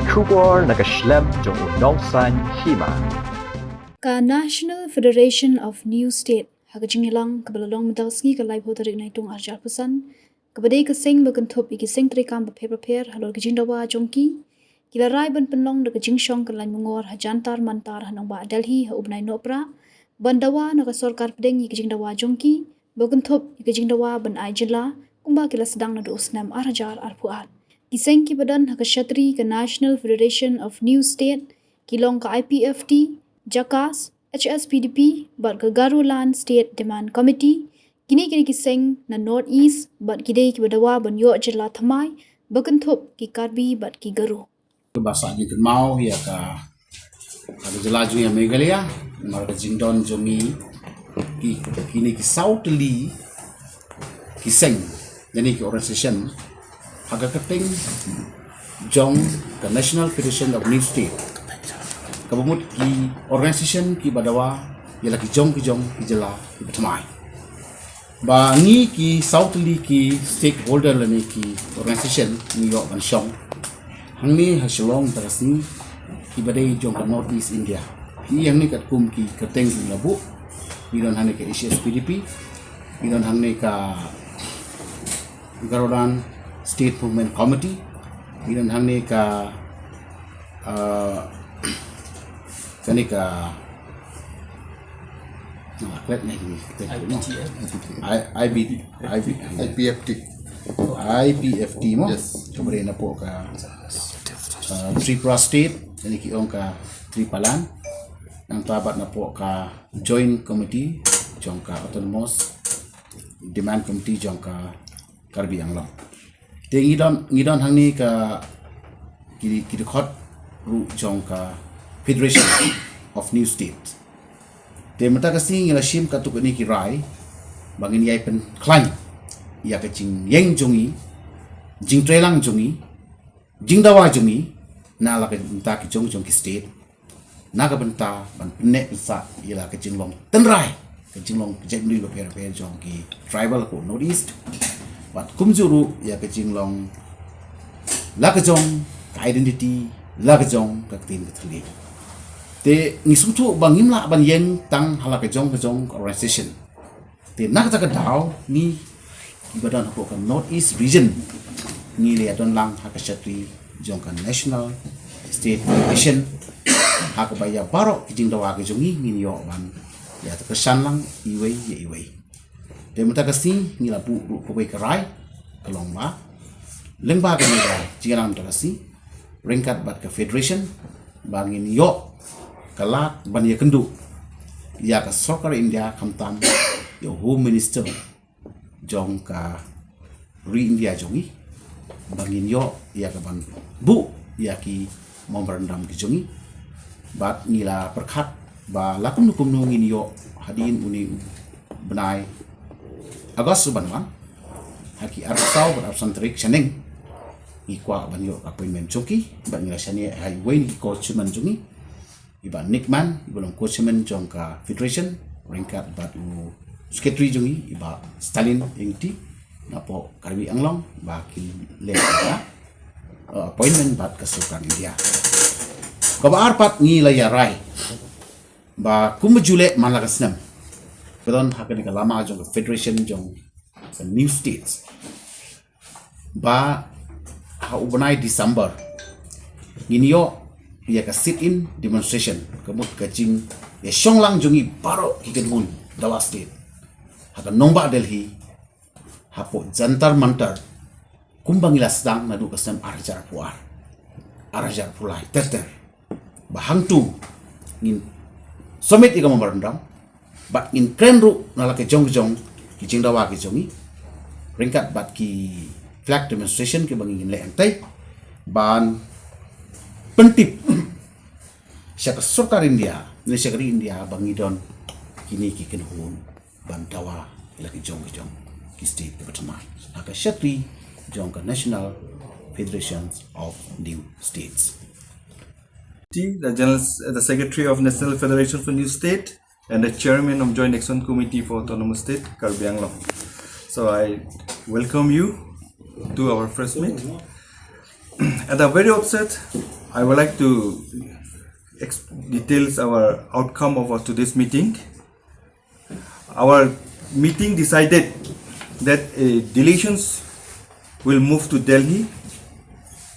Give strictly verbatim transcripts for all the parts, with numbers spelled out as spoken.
Khubor na ka shlem jong u nongsaiñ hima. Ka National Federation of New State ha ka jingïalang kaba la long mynta ka sngi ka laiphew tarik Naitung arhajar arphew san, kaba dei ka seng ba kynthup ïa ki seng treikam bapher bapher halor ka jingdawa jong ki, ki la rai ban pynlong da ka jingshong ka lain mungor ha Jantar Mantar ha nongbah Delhi ha u bnai Nohprah ban dawa na ka sorkar pdeng ïa ka jingdawa jong ki ba kynthup ïa ka jingdawa ban ai jylla kumba ki la sdang naduh u snem arhajar arphew ar. Ki seng kiba don ha ka shatri ka National Federation of New State ki long ka I P F T, JACAS, H S P D P bad ka Garoland State Demand Committee. Kine kine ki seng na North East bad ki dei kiba dawa ban ïoh jylla thymmai ba kynthup ki Karbi bad ki Garo. Ba sah jingkynmaw ïa ka, ka jylla jong ngi Meghalaya namar ka jingdon jong ngi ki, kine ki saw tylli ki seng, lane ki organisation ha ka kyrteng jong ka National Federation of New State, kaba mut ki organisation kiba dawa ïa la ki jong ki jong ki jylla kiba thymmai. Ba ngi ki saw tylli ki stakeholder lane ki organisation ngi ïoh ban shong hangne ha Shillong mynta ka sngi, kiba dei jong ka North East India. Ki hangne katkum ki kyrteng ki la buh, ngi don hangne ka H S P D P, ngi don hangne ka Garoland State Movement Committee, ngi don hangne ka, ah, kane ka, ah, klet ne ki kyrteng ki, no? I P T F. I, I B, I B, I P F T. I P F T mo? Yes. Kaba dei napoh ka, ah, Tripura State, lane ki ong ka Tripaland. Nangta bad napoh ka Joint Committee jong ka Autonomous Demand Committee jong ka Karbi Anglong. Te ngi don, ngi don hangne ka ki, ki dkhot ruh jong ka Federation of New State. Te mynta ka sngi ngi la shim katto katne ki rai ba ngin ïai pynkhlaiñ ïa ka jingïeng jong ngi, jingtreilang jong ngi, jingdawa jong ngi na la ka bynta ki jong jong ki state, na ka bynta ban pynneh pynsah ïa la ka jinglong tynrai, ka jinglong ka jaitbynriew bapher bapher jong ki tribal hapoh North East, bad kumjuh ruh ïa ka jinglong la ka jong ka identity, la ka jong ka ktien ka thylliej. Te ngi sngewthuh ba ngim lah ban ïeng tang ha la ka jong ka jong ka organisation. Te na kata ka daw ngi kiba don hapoh ka North East Region ngi la ïa don lang ha ka shatri jong ka National State Federation, ha kaba ïa baroh ki jingdawa ki jong ngi ngin ïoh ban ïa kyrshan lang iwei ïa iwei. Te mynta ka sngi ngi la buh ruh kawei ka rai, ka long ba lyngba kane ka jingïalang mynta ka sngi ryngkat bad ka Federation ba ngin ïoh ka lad ban ïakynduh ïa ka sorkar India, khamtam ïa u Home Minister jong ka ri India jong ngi, ba ngin ïoh ïa ka ban buh ïa ki memorandum ki jong ngi. Bad ngi la pyrkhat ba la kumno kumno ngin ïoh hadien une u bnai August uban wan, ha ki arphew saw bad arphew san tarik shaneng, ngi kwah ban ïoh ka appointment jong ki. Bad ngi la shaniah ha iwei na ki co-chairman jong ngi, i Bah Nick Man, iba long co-chairman jong ka Federation, ryngkat bad u secretary jong ngi, i Bah Stalin Ingti, napoh Karbi Anglong, ba kin leh ïa ka, uh, appointment bad ka sorkar India. Kaba ar pat ngi la ïa rai ba kumba ju leh man la ka snem, ka don ha kane ka lama jong ka Federation jong ka New States, ba ha u bnai December ngin ïoh ïa ka sit-in demonstration, ka mut ka jingïashong lang jong ngi baroh ki kynhun dawa state ha ka nongbah Delhi, hapoh Jantar Mantar, kumba ngi la sdang naduh ka snem arhajar arphew ar, arhajar arphew lai ter ter. Ba hangtu ngin submit ïa ka memorandum bad ngin kren ruh na la ka jong ka jong ki jingdawa ki jong ngi, ryngkat bad ki flag demonstration kiba ngin leh hangtai, ban pyntip sha ka sorkar India ne sha ka ri India ba ngi don kine ki kynhun ban dawa ïa la ki jong ki jong ki state kiba thymmai ha ka shatri jong ka National Federations of New States. The General, the Secretary of National Federation for New State and the Chairman of Joint Action Committee for Autonomous State, Karbi Anglong. So I welcome you to our press meet. At the very outset, I would like to ex- details our outcome of our today's meeting. Our meeting decided that a delegations will move to Delhi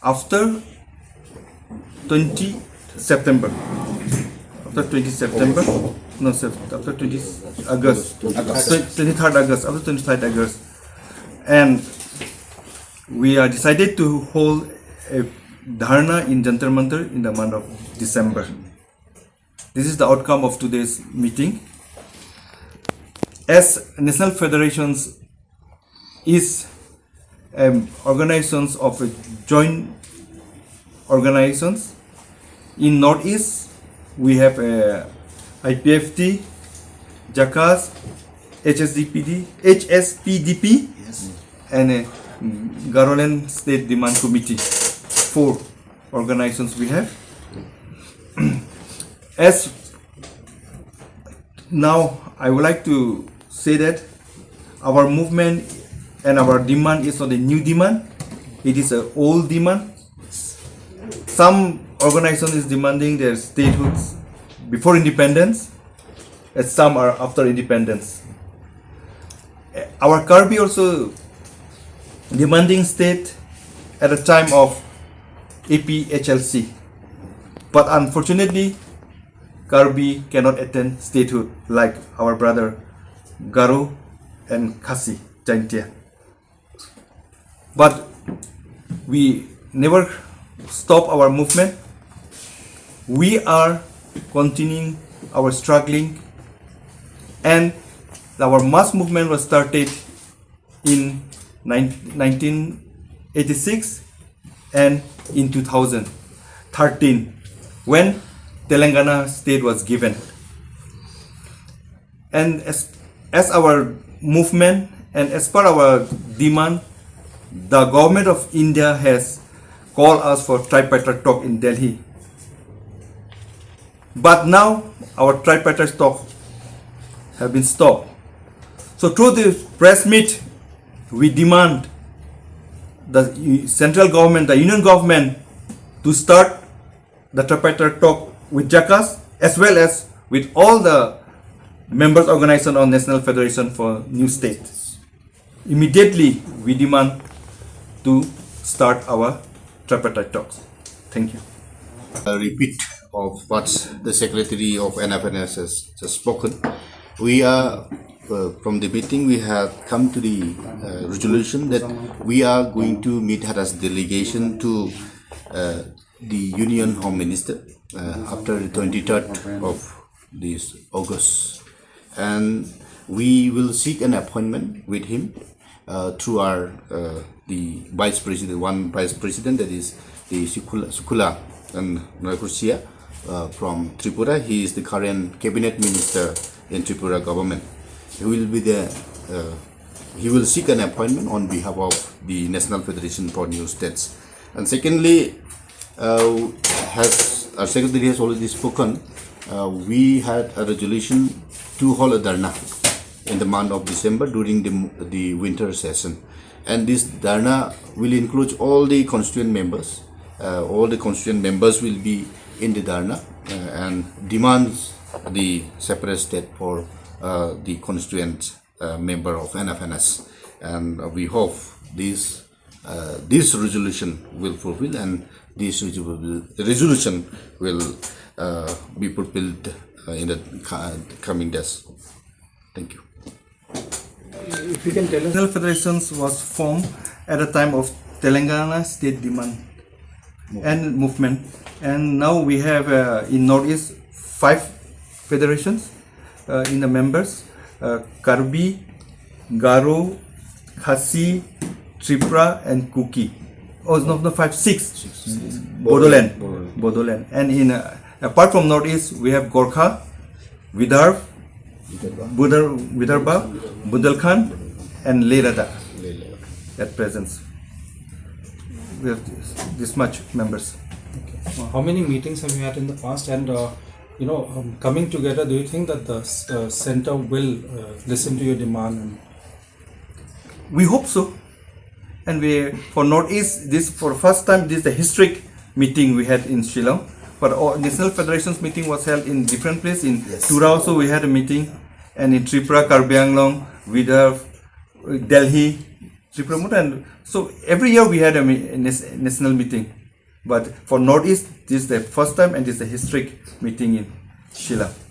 after twenty September. After twenty September, no, Sep- after twenty August, August. Twenty-third August, after twenty-third August, and we are decided to hold a dharna in Jantar Mantar in the month of December. This is the outcome of today's meeting. As National Federations is um, organizations of a joint organizations in Northeast, we have a I P F T, JACAS, H S D P D, H S P D P, and a Garoland State Demand Committee. Four organizations we have. As now, I would like to say that our movement and our demand is not a new demand. It is an old demand. Some organization is demanding their statehood before independence, and some are after independence. Our Karbi also demanding state at the time of A P H L C. But unfortunately, Karbi cannot attain statehood like our brother Garo and Khasi, Jaintia. But we never stop our movement. We are continuing our struggling, and our mass movement was started in nine- nineteen eighty-six and in two thousand thirteen when Telangana state was given. And as, as our movement and as per our demand, the government of India has called us for tripartite talk in Delhi. But now our tripartite talk have been stopped. So through this press meet, we demand the central government, the union government, to start the tripartite talk with JACAS as well as with all the members organization of National Federation for New States. Immediately, we demand to start our tripartite talks. Thank you. A repeat of what the secretary of N F N S has just spoken. We are, uh, from the meeting, we have come to the uh, resolution that we are going to meet as delegation to uh, the Union Home Minister uh, after the twenty-third of this August. And we will seek an appointment with him uh, through our uh, the vice president, one vice president, that is the Sukula, Sukula and Nakusia uh, from Tripura. He is the current cabinet minister in Tripura government. He will be the uh, he will seek an appointment on behalf of the National Federation for New States. And secondly, uh, as our secretary has already spoken, uh, we had a resolution to hold a dharna in the month of December during the, the winter session. And this dharna will include all the constituent members. Uh, all the constituent members will be in the dharna uh, and demands the separate state for uh, the constituent uh, member of N F N S. And we hope this uh, this resolution will fulfill and this resolution will uh, be fulfilled uh, in the coming days. Thank you. If you can tell us. National Federations was formed at the time of Telangana state demand and movement, and now we have uh, in Northeast five federations uh, in the members, uh, Karbi, Garo, Khasi, Tripura, and Kuki. Oh, no, no, five, six. Six. Bodoland. Bodoland. And in uh, apart from Northeast, we have Gorkha, Vidarbh, Budar, Vidarbha, Bundelkhand, and Leh Ladakh at present. We have this, this much members. How many meetings have you had in the past? And uh, you know, um, coming together, do you think that the uh, center will uh, listen to your demand? And We hope so. And we, for Northeast, this for first time, this is the historic meeting we had in Shillong. But all national federations meeting was held in different place. In Yes. Tura also we had a meeting, and in Tripura, Karbi Anglong, Vidarbha, Delhi, Tripura, and so every year we had a me- nas- national meeting. But for Northeast, this is the first time, and this is the historic meeting in Shillong.